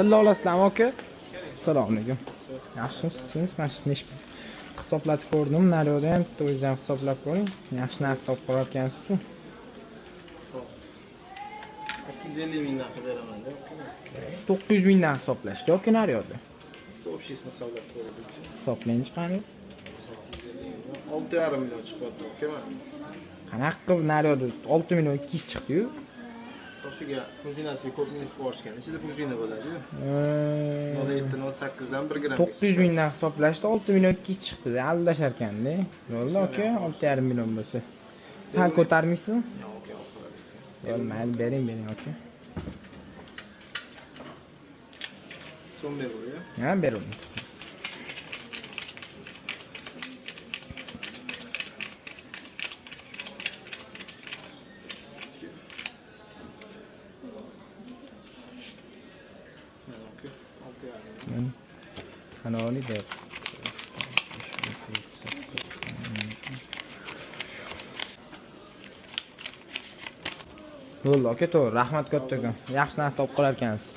Tilla olasizlarmi aka? Assalomu alaykum. Yaxshimisiz? Mana shu nesh hisoblatib ko'rdim. Naryoqda ham bitta o'zingiz ham hisoblab ko'ring. Yaxshi narx topib qolarkansiz. 250 mingdan qilib beraman deb. 900 mingdan hisoblashdi yoki naryoqda. Общий sini hisoblab ko'rdik. Hisoblangchi qani. 6,5 million chiqyapti, aka. Qanaqa qilib naryoqda 6 million 200 chiqdi-yu. Toshiga prujinasiga ko'p minus qo'yib yuborishgan. Ichida prujina bo'ladi-yu. 0.7 0.8 dan 1 gramm. 900 mingdan hisoblashdi, 6 million 200 chiqdi. Aldashar ekanda. Bo'ldi aka, 6,5 million bo'lsa. Sal ko'tarmaysizmi? Yo'q, aka, oxiradi. Bo'ldi, mayli, bering, bering aka. So'm berib, Ha, beravering. Mana aka, 6,5 million. Sanoqli deb. Bo'ldi aka, to'g'ri. Rahmat kattakon. Yaxshi narx topib qolar ekansiz.